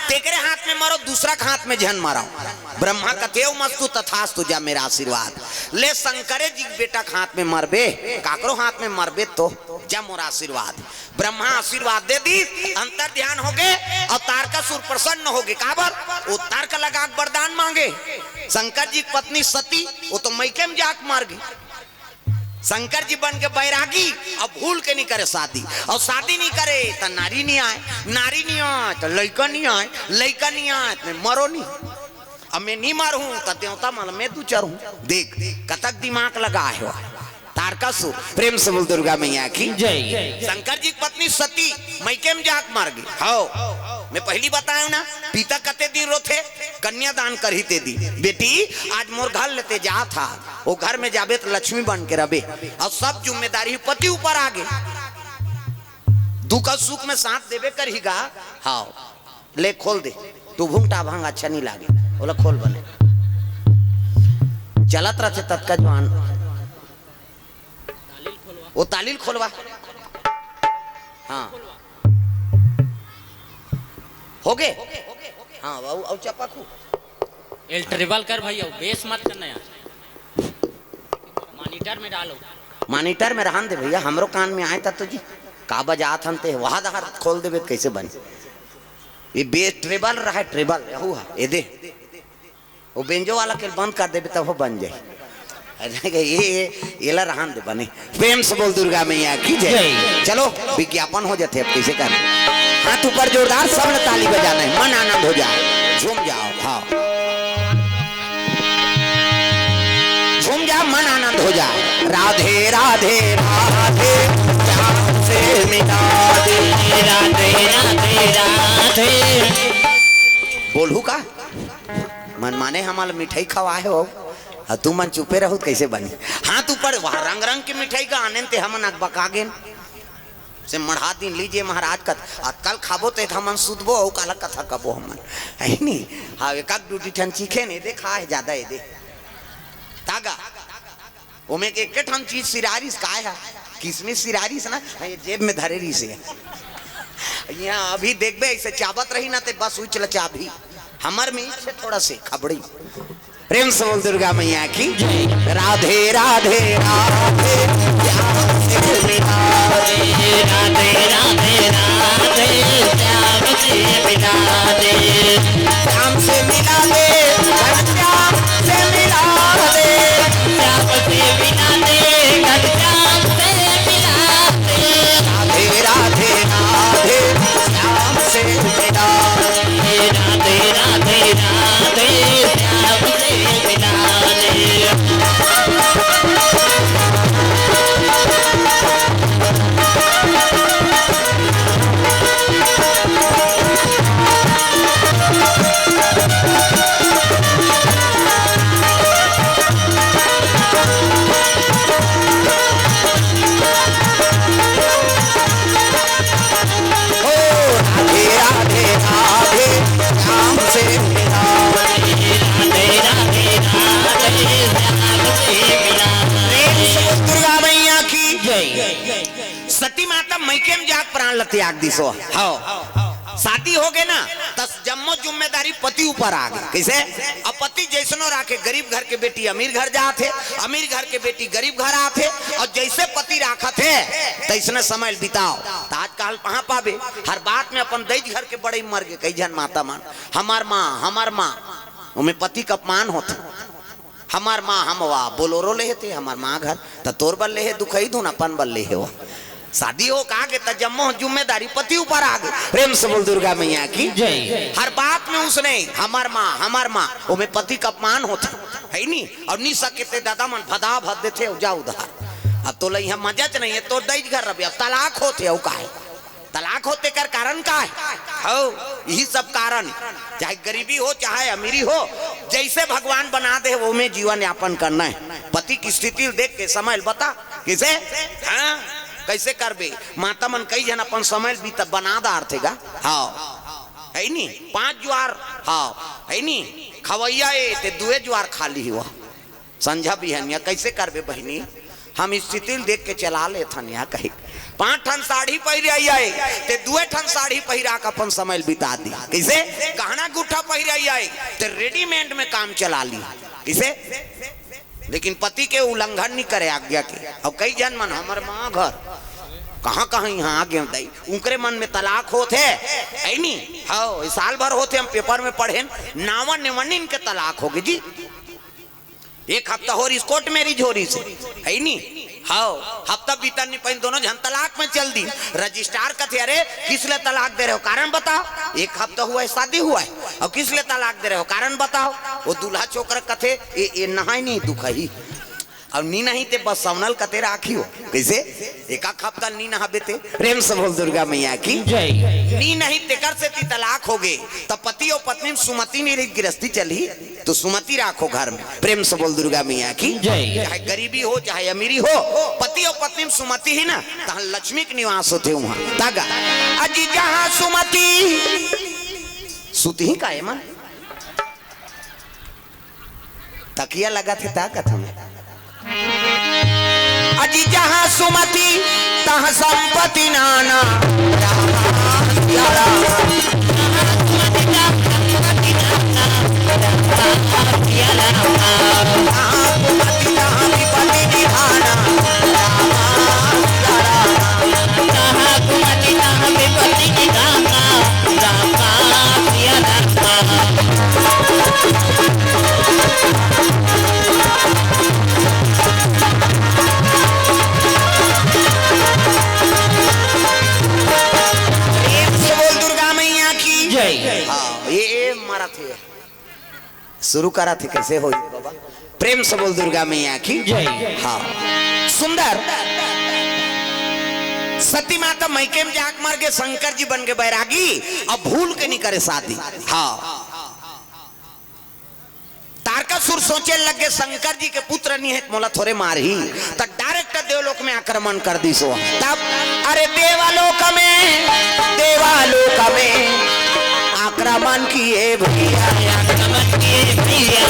तेकरे हाथ में मरव, दूसरा के हाथ में झन मरव।" ब्रह्मा कथे, "ओम अस्तु तथास्तु, जा मेरा आशीर्वाद।" "ले शंकरे जी के बेटा के हाथ में मरबे, काकरो हाथ में मरबे तो जा मोर आशीर्वाद।" ब्रह्मा आशीर्वाद दे दी, अंतर ध्यान हो गे, अउ तारकासुर प्रसन्न हो गे। काबर? वो तर्क लगा के वरदान मांगे। शंकर जी की पत्नी सती, वो तो मइके में जाके मर गई। शंकर जी बन के बैरागी, अब भूल के नहीं करे शादी, और शादी नहीं करे त नारी नहीं आए, नारी नहीं आए त लइका नहीं आए, लइका नहीं आए त मरो नहीं। अब मैं नहीं मरहूं त देवता मन ल मैं दू चरहूं। देख, कतक दिमाग लगा हे वो तारकासुर। प्रेम से बोल दुर्गा मैया की जय। शंकर जी की पत्नी सती मइके में जाके मर गई। हव, मैं पहली बताया ना, पिता कते दिन रोथे, कन्यादान करही ते दिन। "बेटी, आज मोर घर ले ते जात हस, वो घर में जाबे त लक्ष्मी बन के रहबे, अउ सब जिम्मेदारी पति ऊपर आ गे। दुख अउ सुख में साथ देबे करही गा।" "हव।" "ले खोल दे, टुभुंग टाभांग अच्छा नहीं लागे, ओला खोल बने।" चलत रथे ततका जुआन, "वो ताली ल खोलवा।" हाँ, हो गे। हाँ, अउ, अउ चपक हूँ। एल ट्रेबल कर भैया, बेस मत करना यार, मॉनिटर में डालो। मॉनिटर में रहन दे भैया, हमरो कान में आए त तो जी, का बजात हन ते, वहा दहर खोल देबे त कैसे बने? ये बेस ट्रेबल रहा, ट्रेबल, यहू हा, ये दे। वो बेंजो वाला के बंद कर देबे तब वो बन जाए। अरे ये, ये, येला रहन दे बने। प्रेम से बोल दुर्गा मैया की जय। जय। चलो विज्ञापन हो जाते, अब कैसे कर? हाथ ऊपर जोरदार, सब ने ताली बजाना है, मन आनंद हो जाए, झूम जाओ। हाँ, झूम जा, मन आनंद हो जाए। राधे राधे राधे, श्याम से मिला दे। राधे राधे राधे। बोलहू का? मन माने हमला मिठाई खवाए हो, अउ तुमन चुपे रहू त कैसे बनी? हाथ ऊपर, वहाँ रंग रंग के मिठाई का आनंद ते हमन अकबका गेन। से मढ़ा दिन लीजिए महाराज कत, अतकल खाबो ते हमन सुतबो, अउ काला कथा कबो हमन। है नी? हाँ, एक आध दू ठन चीखे ने, दे खा है ज्यादा, ये दे। तागा। ओमे के एक ठन चीज सिरारिस, काय है? किसमिस सिरारिस ना, ये जेब में धरे रहिसे। यहाँ अभी देखबे, ऐसे चाबत रही ना, ते बस उछल चाबी। हमर में इच्छे थोड़ा से खबड़ी। प्रेम से बोल दुर्गा मैया की। राधे राधे राधे, श्याम से मिला दे। राधे राधे राधे, श्याम से मिला दे। श्याम से मिला दे, घनश्याम से मिला दे। श्याम से मिला दे, घनश्याम से मिला दे। राधे राधे राधे, श्याम से मिला दे। राधे राधे राधे, श्याम से मिला दे। ओ राधे राधे राधे, श्याम से मिला दे। राधे राधे राधे, श्याम से मिला दे। प्रेम से बोल दुर्गा मैया की जय। सती माता मइके में जाके प्राण ल त्याग दिस। हव, शादी हो गे ना, त जम्मो जिम्मेदारी पति ऊपर आ गे। कैसे? अब पति जैसनो राखे, गरीब घर के बेटी अमीर घर जात हे, अमीर घर के बेटी गरीब घर आत हे, अउ जैसे पति राखत हे, तैसने समय बिताव। त आजकल कहाँ पाबे? हर बात में अपन दई घर के बड़ई मर गे, कई झन माता मन, "हमर माँ, हमर माँ", ओमे पति के अपमान होथे। हमर माँ हमवा बोलोरो ले हे ते, हमर माँ घर त तोर बर ले हे, दुखई धुन अपन बर ले हे वो। शादी हो का गे त जम्मो जिम्मेदारी पति ऊपर आ गे। प्रेम से बोल दुर्गा मैया की जय। हर बात में उसने हमर माँ, हमर माँ, ओमे पति का अपमान होथे, है नी? और नी सके ते दादा मन भदा भद देथे, "जाओ उधार।" अब तोला इहाँ मजा च नहीं है, तोर दई घर रबे, अब तलाक होथे, अउ का हे? तलाक होथे तेकर कारण का हे? हौ, यही सब कारण, चाहे गरीबी हो, चाहे अमीरी हो, जैसे भगवान बना दे, वो में जीवन यापन करना हे। पति की स्थिति ल देख के समय ल बता, किसे? हाँ, कैसे करबे? माता मन कई झन अपन समय ल बीत बना डारथे गा। हाँ, है नी? पाँच जुआर, हाँ, है नी? खवैया ए, ते दुए जुआर खाली हुआ। संझा बिहनिया कैसे करबे बहिनी? हम स्थिति ल देख के चला लेथन या कही। पाँच ठन साड़ी पहिरे आई आए, ते दुए ठन साड़ी पहिरा के अपन समय ल बिता दी। कैसे? गहना गुट्ठा पहिरे आई आए, ते रेडीमेड में काम चला ली। किसे? लेकिन पति के उल्लंघन नहीं करे आज्ञा के। अउ कई झन मन हमर माँ घर कहाँ कहाँ इहाँ आ गे दई, उनकरे मन में तलाक होथे, है नी? हौ, ये साल भर होथे, हम पेपर में पढ़ेन, नावा नेवनिन के तलाक होगे जी। एक हफ्ता होरिस कोर्ट मैरिज होरिस, है नी? हौ, हफ्ता बीतन नहीं पाइन, दोनों झन तलाक में चल दी। रजिस्ट्रार कथे, "अरे, किस ले तलाक दे रहे हो, कारण बताओ।" एक हफ्ता हुआ है, शादी हुआ है, और किस ले तलाक दे रहे हो, कारण बताओ। वो दूल्हा छोकरा कथे, "ए, ए नहाय नहीं दुखही।" अब नी नहीं ते बस सवनल कते राखी हो। कैसे? एक आध हफ्ता नी नहाबे ते। प्रेम से बोल दुर्गा मैया की जय। नी नहीं तेकर से ती तलाक होगे, त पति और पत्नी में सुमति नहीं रही, गिरस्ती चलही, तो सुमति राखो घर में। प्रेम से बोल दुर्गा मैया की जय। चाहे गरीबी हो, चाहे अमीरी हो, पति और पत्नी में सुमति ही ना, तहाँ लक्ष्मी के निवास होथे उहाँ। तागा, अजी जहाँ सुमति, सुत ही का है मन? तकिया लगथे ता कथा में। अजी जहाँ सुमति तहाँ संपत्ति नाना। जहाँ सुमति तहाँ विपत्ति निधाना। प्रेम से बोल दुर्गा मैया की जय। हाँ, ये, ये मारा थे, शुरू करा थे, कैसे हो बाबा? प्रेम से बोल दुर्गा मैया की जय। हाँ, सुंदर। सती माता मइके में जाके मर गे, शंकर जी बन गे बैरागी, अब भूल के नहीं करे शादी। हाँ, तारकासुर सोचे लग गे, शंकर जी के पुत्र नहीं है, मोला थोरे मारही, त डायरेक्ट देवलोक में आक्रमण कर दी सो। तब अरे देवालोक में, देवालोक में आक्रमण किए भैया, आक्रमण किए भैया।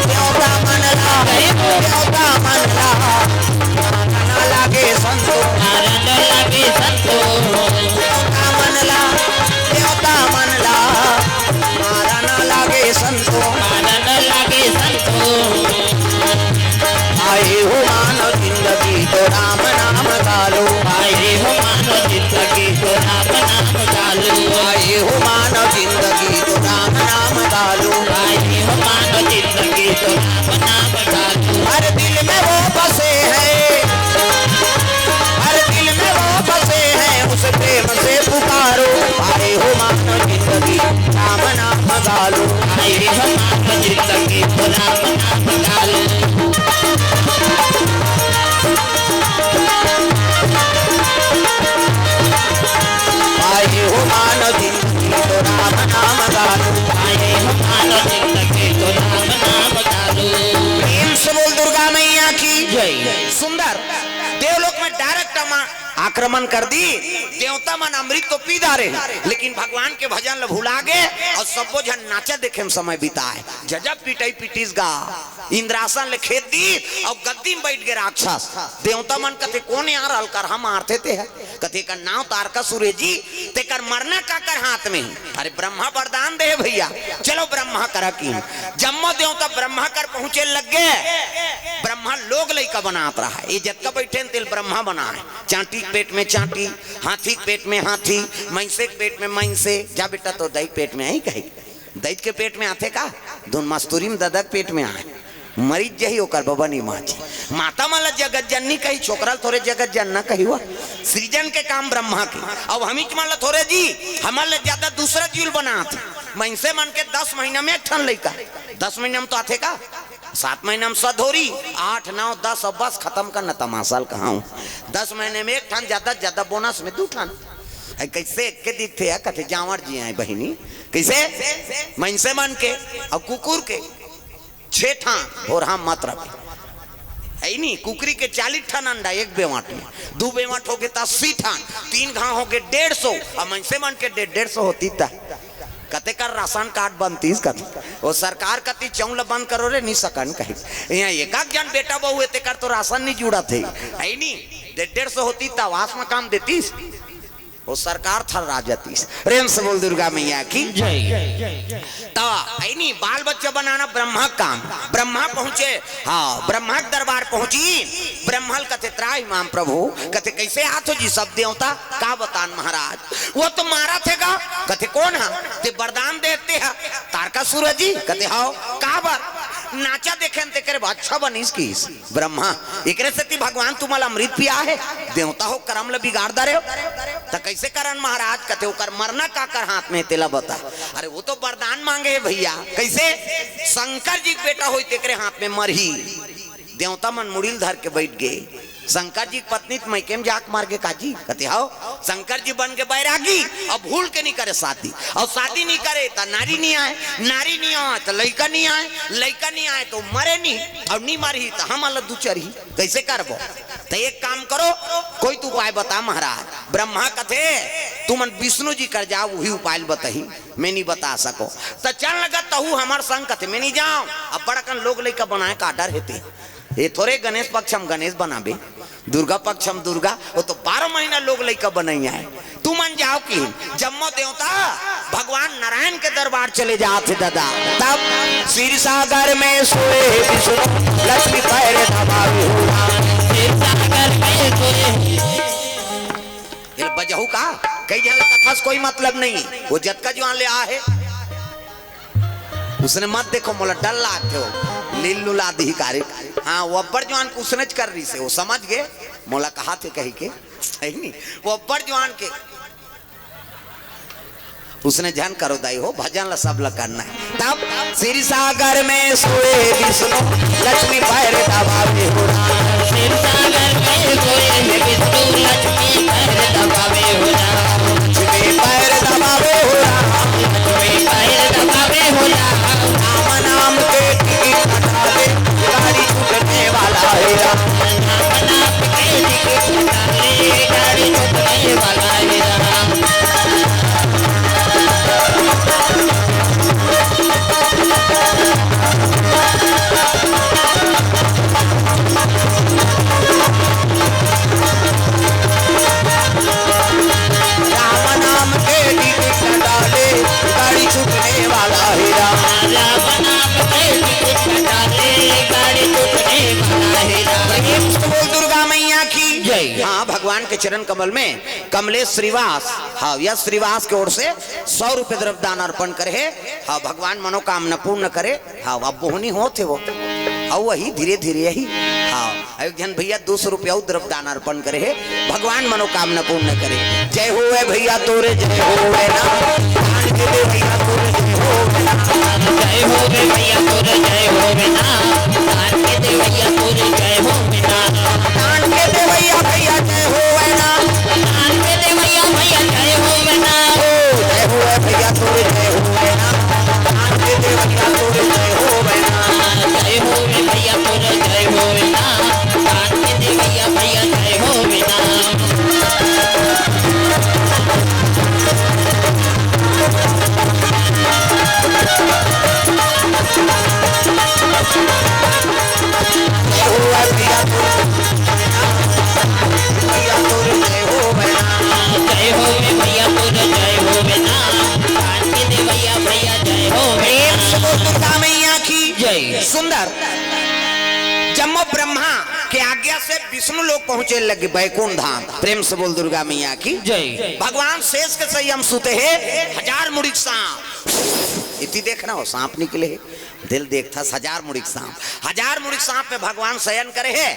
देवता मन ला, देवता मन ला, मारन लागे संतो, मारन लागे संतो। देवता मन ला, देवता मन ला, मारन लागे संतो, मारन लागे संतो। आए हो मानव जिंदगी तो राम नाम गालो। आए हो मानव जिंदगी तो राम नाम गालो। आए हो मानव जिंदगी तो राम नाम गालो। आए हो मानव जिंदगी तो राम नाम गालो। हर दिल में वो बसे हैं, हर दिल में वो बसे हैं, उस प्रेम से पुकारो। आए हो मानव जिंदगी राम नाम गालो। आए हो मानव जिंदगी तो राम नाम गालो। आए हो मानव जिंदगी तो राम नाम गालो। आए हो मानव जिंदगी तो राम नाम गालो। प्रेम से बोल दुर्गा मैया की जय। सुंदर, देवलोक में डायरेक्ट आक्रमण कर दी। देवता मन अमृत तो पी डारे, लेकिन भगवान के भजन ल भुला गे और सबो झन नाचा देखे में समय बिताए। जजब पिटाई पिटिस गा, इंद्रासन ले खेद दी और गद्दी में बैठ गे राक्षस। देवता मन कथे, "कोन यार अलकरहा मारथे ते ह?" कथे, "एकर नाव तारकासुर हे जी, तेकर मरना काकर हाथ में हे।" अरे ब्रह्मा वरदान दे हे भैया, चलो ब्रह्मा करा की। जम्मो देवता ब्रह्मा कर पहुंचे लग गे। ब्रह्मा लोग लइका बनात रहा, ये जतका बैठे तेल ब्रह्मा बनाए। चांटी के पेट में चांटी, हाथी के पेट में हाथी, मइंसे के पेट में मइंसे। जा बेटा, तो दई के पेट में आई कही, दई के पेट में आथे का? धुन मस्तूरी में ददा के पेट में आए, मरीज जही ओकर बबा नहीं माची। माता मन ला जगत जननी कही, छोकरा ल थोरे जगत जनना कही हुआ। सृजन के काम ब्रह्मा के, अब हमीच मन ला थोरे जी, हमर ले ज्यादा दूसरा जीव ल बनात। मइनसे मन के दस महीना में एक ठन लइका, दस महीना में तो आथे का, सात महीना में सधोरी, आठ, नौ, दस, अब बस खत्म करना तमाशा ल कहाऊं। दस महीने में एक ठन, ज्यादा से ज्यादा बोनस में दू ठन। अरे कैसे एक के दिखथे या कथे जांवर जी आए बहिनी, कैसे? मइनसे मन के, अब कुकुर के छे ठन, भोरहा मत रखे। है नी, कुकरी के चालीस ठन अंडा एक बेवाट में, दू बेवाट होगे त अस्सी ठन, तीन घाव होगे डेढ़ सौ, अब मइनसे मन के डेढ़, डेढ़ सौ होती त कते कर राशन कार्ड बनतीस कथे। वो सरकार कती चौं ल बंद करो रे, नी सकन कही। यहाँ एक आध जन बेटा बहू हे, तेकर तो राशन नी जुड़त हे, है नी? डेढ़, डेढ़ सौ होती त आवास में काम देतीस, वो सरकार थर्रा जातीस। प्रेम से बोल दुर्गा मैया की। जय। त है नी, बाल बच्चा बनाना ब्रह्मा के काम। ब्रह्मा पहुंचे, हाँ, ब्रह्मा के दरबार पहुंची। ब्रह्मा ल कथे त्राहि माम प्रभु, कथे कैसे आथो जी सब देवता, का बतान महाराज। वो तो मारत हे गा। कथे कोन हा? ते वरदान देते हा, तारकासुर जी। कथे हव। काबर? नाचा देखेन तेकरे बाद अच्छा बनिस किस ब्रह्मा। एकरे सेती भगवान तुमन ल अमृत पिया हे, देवता हो करम ल बिगाड़ डारे हो। त कैसे करन महाराज? कथे ओकर मरना काकर हाथ में तेला बता। अरे वो तो वरदान मांगे हे भैया। कैसे? शंकर जी के बेटा होई तेकरे हाथ में मरही। देवता मन मुड़ी ल धर के बैठ गे। शंकर जी के पत्नी त मइके में जाके मर गे काजी? कथे हव। शंकर जी बन गे बैरागी, अब भूल के नी करे शादी, अउ शादी नी करे त नारी नी आए, नारी नी आए त लइका नी आए, लइका नी आए त मरे नी, अउ नी मरही त हमन ल दुचरही, कैसे करबो? त एक काम करो, कोई तो उपाय बता महाराज। ब्रह्मा कथे तुमन विष्णु जी कर जाव, उही उपाय ल बताही, मैं नी बता सकों। त चल लगा तहू हमर संग, कथे मैं नी जांव, अब बड़कन लोग लइका बनाए का डर हे ते। ये थोरे गणेश पक्ष हम गणेश बनाबे, दुर्गा पक्ष हम दुर्गा, वो तो बारह महीना लोग लइका बनइया हे। तुमन जाव किहिन, जम्मो देवता भगवान नारायण के दरबार चले जात हे दादा। तब क्षीर सागर में सोए विष्णु, लक्ष्मी पैर दबावे हो राम। क्षीर सागर में सोए। ये बजहू का? कई झन ल कथा से कोई मतलब नहीं, वो जतका जुआन ले आ हे। उसने मत देखो, मोला डर लागथे, वो लील लुला दिही कारी। हाँ, वो अब्बड़ जुआन के उसने च कर रही से, वो समझ गे, मोला कहाथे कही के, सही नहीं, वो अब्बड़ जुआन के उसने झन करो दाई हो, भजन ला सब ला करना हे। तब क्षीर सागर में सोए विष्णु, लक्ष्मी पैर दबावे हो राम। क्षीर सागर में सोए विष्णु, लक्ष्मी पैर दबावे हो राम। लक्ष्मी पैर दबावे हो राम। लक्ष्मी पैर दबावे हो राम। राम नाम के टिकट कटा दे, गाड़ी छूटने वाला हे राम। राम नाम के टिकट कटा दे, गाड़ी छूटने वाला हे राम। राम नाम के टिकट कटा दे, गाड़ी छूटने वाला हे राम। राम नाम के टिकट कटा दे, गाड़ी छूटने वाला हे राम। प्रेम से बोल दुर्गा मैया की जय। हाँ, भगवान के चरण कमल में कमलेश श्रीवास, हाँ, यश श्रीवास के ओर से सौ रुपये द्रव्य दान अर्पण करे हे। हाँ, भगवान मनोकामना पूर्ण करे। हाँ, अब बोहनी होत हे वो। हाँ, वही धीरे धीरे यही। हाँ, एक झन भैया दो सौ रुपया अउ द्रव्य दान अर्पण करे हे। भगवान मनोकामना पूर्ण करे। जय होवे भैया तोरे, जय होवे ना। दान के दे भैया तोरे, जय होवे ना। जय होवे भैया तोरे, जय होवे ना। दान के दे भैया तोरे, जय होवे ना। दान के दे भैया, भैया जय होवे ना। दान के दे भैया, भैया जय होवे ना। ओ, जय होवे भैया तोरे, जय होवे ना। दान के दे भैया तोरे, जय होवे ना। जय होवे भैया तोरे, जय होवे ना। दान के दे भैया, भैया जय होवे ना। जय होवे भैया तोर, जय होवे भैया तोर, जय होवे ना। कान के देवैया भैया जय होवे। प्रेम से बोल दुर्गा मैया की जय। सुंदर। जम्मो ब्रह्मा के आज्ञा से विष्णु लोक पहुंचे लगे बैकुंठ धाम। प्रेम से बोल दुर्गा मैया की जय। भगवान शेष के सही हम सुते हे, हजार मुड़ी के सांप। इति देखना हो, सांप निकले हे। दिल देखथस, हजार मुड़ी के सांप, हजार मुड़ी के सांप में भगवान शयन करे हे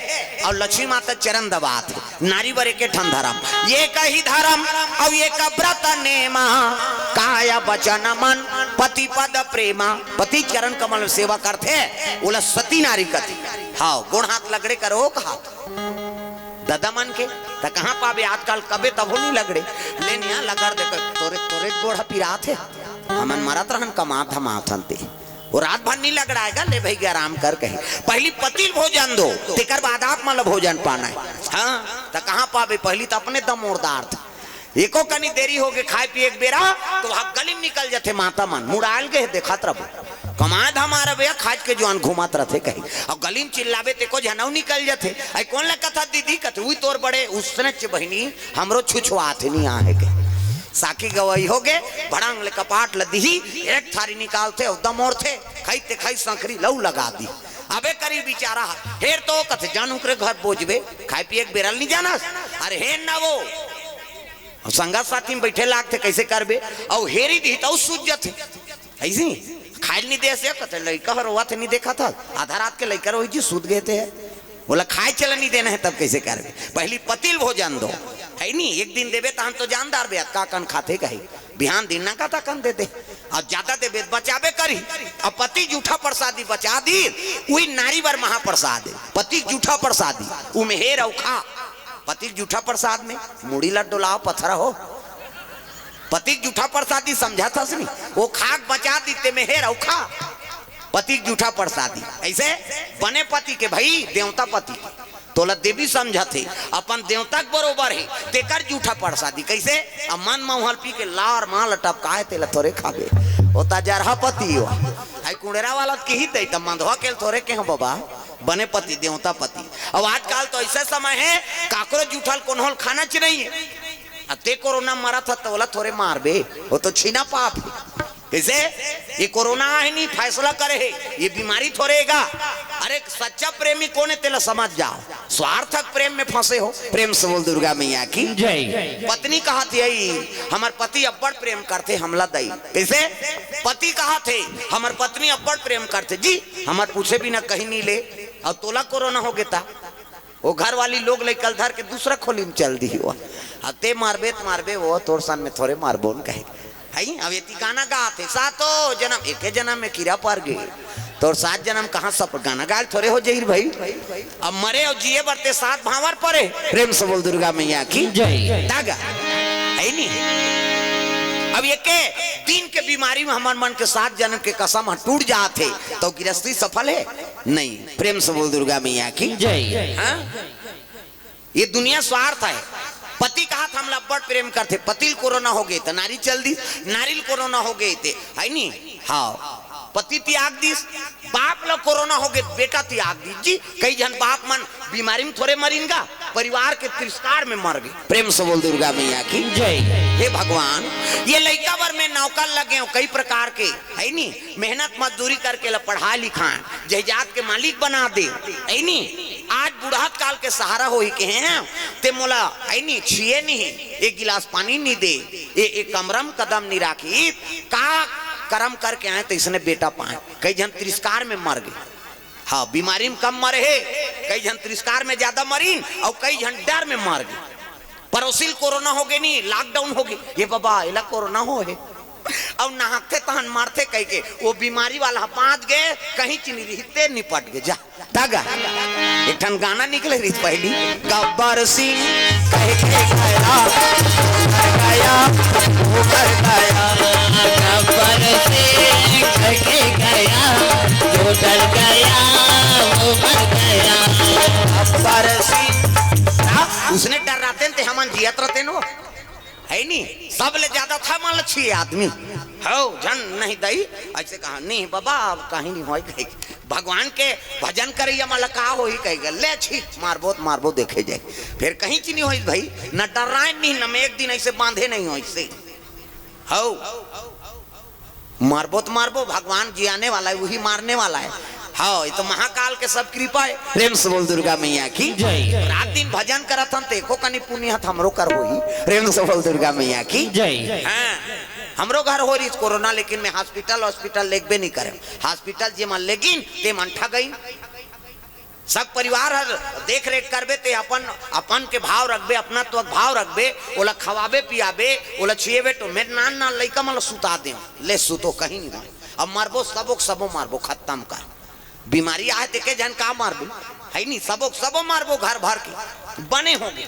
अउ लक्ष्मी माता चरण दबात हे। नारी बर एके ठन धरम, ये कही धरम अउ ये का व्रत नेमा, काय बचन मन पति पद प्रेमा। पति चरण कमल में सेवा करथे, ओला सती नारी कथे। हाँ, गोड़ हाथ लगड़े करो कहा ददा मन के, त कहाँ पाबे आजकल, कबे तभो नहीं लगड़े। ले निया लगड़ दे, तोरे, तोरे गोड़ ह पिरात हे। हमन मरत रहन, कमात धमात हन ते। वो रात भर नहीं लगड़ाएगा, ले भई आराम कर कही। पहली पति ल भोजन दो, तेकर बाद आप मन ल भोजन पाना है। हाँ, त कहाँ पाबे, पहली त अपने दम ओरदार था। एको कनी देरी होगे खाए पिए के बेरा, तो वहाँ गली में निकल जाथे माता मन, मुड़ायल गए देखत रहो। कमाए धमाए रहे भैया, खाज के जुआन घूमत रथे कही। अउ गली में चिल्लाबे ते को झनऊ निकल जाथे। आई कोन ला कथा दीदी कथे, उई तोर बड़े उसने च बहिनी, हमरो छुछुआत नहीं आहे के। साखी गवई होगे, भड़ांग ले कपाट ल दिही, एक थारी निकालथे, अउ दमोरथे, खाई ते खाई संखरी लऊ लगा दी। अबे करी बिचारा, हेर तो कथे जान उकरे घर बोझबे, खाए पिए के बेरा ल नहीं जानस। अरे हेर ना वो, अउ संगत साथी में बैठे लागथे, कैसे करबे? अउ हेरी दिही त अउ सूझ जथे। ऐसी खाइल नहीं दे से कथे, लइका ह रोवत हे, नहीं देखत हस? आधा रात के लइका रोही जी, सूत गए थे। बोला, खाए चला नहीं देना है, तब कैसे करबे? पहली पति ल भोजन दो, है नहीं? एक दिन देबे, तहन तो जानदार बे, अतका कन खाथे कही, बिहान दिन ना कहता कन दे दे, अउ ज्यादा देबे त बचाबे करी। अउ पति जूठा प्रसादी बचा दी, उही नारी बर महाप्रसाद हे। पति जूठा प्रसादी, उमे हेर अउ खा। पति के जूठा प्रसाद में मुड़ी ला डोलाव पथरा हो। पति के जूठा प्रसादी समझत हस नहीं, वो खाक बचा दी, ते में हेर अउ खा। पति के जूठा प्रसादी, ऐसे बने पति के भाई, देवता पति के, तोला देवी समझत हे, अपन देवता के बरोबर हे, तेकर जूठा प्रसादी। कैसे? अब मन मउहल पी के लार माल टपकाए, तेला थोरे खाबे, ओता जरहा पति हो। आई कुंडरा वाला के ही दे, त मंदवा के थोरे के हो बाबा, बने पति, देवता पति। अब आजकल तो ऐसे समय हे, काकरो जूठा ल कोनो ल खाना च नहीं हे। अब ते कोरोना मरत ह, त ओला थोरे मारबे, वो तो छीना पाप हे। कैसे? ये कोरोना आहे नहीं, फैसला करे हे, ये बीमारी थोरे हे गा। अरे सच्चा प्रेमी कोन हे, तेला समझ जाओ। स्वार्थक प्रेम में फंसे हो। प्रेम से बोल दुर्गा मैया की। जय। पत्नी कहत हे, हमर पति अब्बड़ प्रेम करथे, हमला दई। कैसे? पति कहत हे, हमर पत्नी अब्बड़ प्रेम करथे जी, हमर पूछे बिना कहीं नहीं ले। अउ तोला कोरोना होगे त वो घर वाली लोग लइका ल धर के दूसरा खोली में चल दी हुआ। अब ते मारबे त मारबे, वो तोर सन में थोरे मारबो न कहे। है, अब एती गाना गात हे, सातो जनम, एके जनम में कीरा पर गे। तोर सात जनम कहाँ सब गाना गायल थोरे हो जही रे भाई। अब मरे अउ जिए बर ते सात भांवर परे। प्रेम से बोल दुर्गा मैया की। जय। तागा। है नी? अब एके दिन के बीमारी में हमर मन के सात जनम के कसम ह टूट जात हे, त गिरस्ती सफल हे? नहीं। प्रेम से बोल दुर्गा मैया की। जय। हाँ? ये दुनिया स्वार्थ हे। पति कहत हमला अब्बड़ प्रेम करथे, पति ल कोरोना होगे त नारी चल दिस, नारी ल कोरोना होगे ते, है नी? हाँ, पति त्याग दिस, बाप ल कोरोना होगे, बेटा त्याग दिस जी। कई झन बाप मन बीमारी में थोरे मरिन गा, परिवार के तिरस्कार में मर गे। प्रेम से बोल दुर्गा मैया की। जय। हे भगवान, ये लइका बर में नौकर लगे हो कई प्रकार के, है नी? मेहनत मजदूरी करके ला पढ़ा लिखाए, जायदाद के मालिक बना दे, है नी? आज बुढ़त काल के सहारा होही कहे हैं, ते मोला, है नी, छिए नहीं, एक गिलास पानी नहीं दे, ए, एक कमरा में कदम नहीं राखी, का करम करके आए त इसने बेटा पाए। कई झन तिरस्कार में मर गे। हाँ, बीमारी में कम मरे हे, कई झन तिरस्कार में ज्यादा मरिन, अउ कई झन डर में मर गे। पड़ोसी ल कोरोना होगे नी, lockdown होगे, ये बाबा, एला कोरोना हो हे। अउ नाहकथे तहन मरथे कहिके, वो बीमारी वाला ह बाँच गे, कहीं च नहीं रही, ते निपट गे, जा। तागा, एक ठन गाना निकले रहिस पहली, गब्बर सिंह कह के गया, गया, वो मर गया। गब्बर सिंह कह के गया, जो डर गया, वो मर गया। गब्बर सिंह, ना, उसने डर रहते न ते हमन जियत रहते न वो। है नी? सबले ज्यादा था मान ल छिए आदमी। हौ, झन नहीं दई, ऐसे कहा, "नहीं बाबा, अब कहीं नहीं होई," कहे। भगवान के भजन करैया मन ल का होही कहे, "ले छी, मारबो त मारबो, देखे जाए।" फिर कहीं च नहीं होई भाई, न डर्राए नहीं, न में एक दिन ऐसे बांधे नहीं होई से। हौ, मारबो त मारबो, भगवान जियाने वाला है, वही मारने वाला है। हाँ, ये तो महाकाल के सब कृपा है। प्रेम से बोल दुर्गा मैया की जय। रात दिन भजन करत हन, त एको कनी पुण्य हथ हमरो कर होही। प्रेम से बोल दुर्गा मैया की जय। हाँ, हमरो घर हो रहिस कोरोना, लेकिन मैं हॉस्पिटल, हॉस्पिटल लेगबे नहीं करे। हॉस्पिटल जे मन लेगिन, ते मन ठगइन। सब परिवार हर देख रेख करबे, ते अपन, अपन के भाव रखबे, अपना तो भाव रखबे, ओला खवाबे पियाबे, ओला छुएबे तो मैं नान नान लइका मन ल सुता देव, ले सुतो, कहीं नहीं होय। अब मरबो सबो के सबो मरबो, खत्म कर। बीमारी आए ते के जन का मरबे, है नहीं, सबो के सबो मरबो घर भर के, बने हो गए।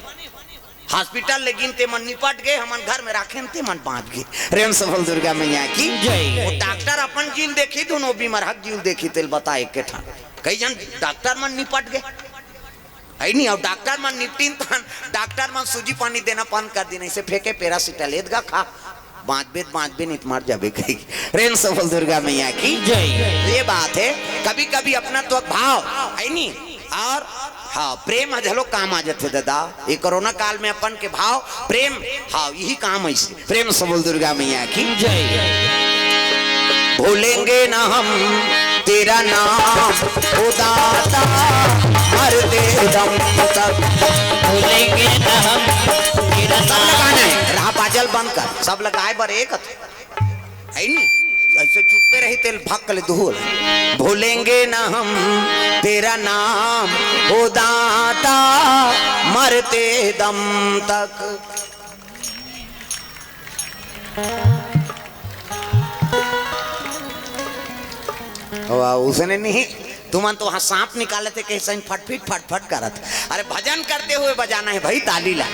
हॉस्पिटल लेगिन ते मन निपट गए, हमन घर में राखेन ते मन बांच गए। प्रेम से बोल दुर्गा मैया की जय। वो डॉक्टर अपन जीव ल देखी, दोनों बीमार हक जीव ल देखी, तेल बता एक के ठन। कई जन डॉक्टर मन निपट गए, है नहीं, और डॉक्टर मन निपटिन तहन डॉक्टर मन सूजी पानी देना बंद कर दिन, ऐसे फेंके पैरासिटाल, एदगा खा, बांचबे त बांचबे, नहीं त मर जाबे कही। प्रेम से बोल दुर्गा मैया की जय। ये बात है, कभी कभी अपना तो भाव है नहीं, और हाँ, प्रेम ह घलो काम आ जाथे दादा। ये कोरोना काल में अपन के भाव, प्रेम, हाँ, यही काम है। प्रेम से बोल दुर्गा मैया की जय। भूलेंगे ना हम तेरा नाम, ओ दाता, मरते दम तक। भूलेंगे ना हम तेरा सब नाम। लगाना है, रहा बाजल बंद कर, सब लगाए बर एक है नी, ऐसे चुप्पे रही तेल भक्कल दुहल। भूलेंगे ना हम तेरा नाम, ओ दाता, मरते दम तक। वाह, उसने नहीं, तुमन तो वहां सांप निकाले थे, कैसे फटफिट फटफट करत। अरे, भजन करते हुए बजाना है भाई, ताली ला।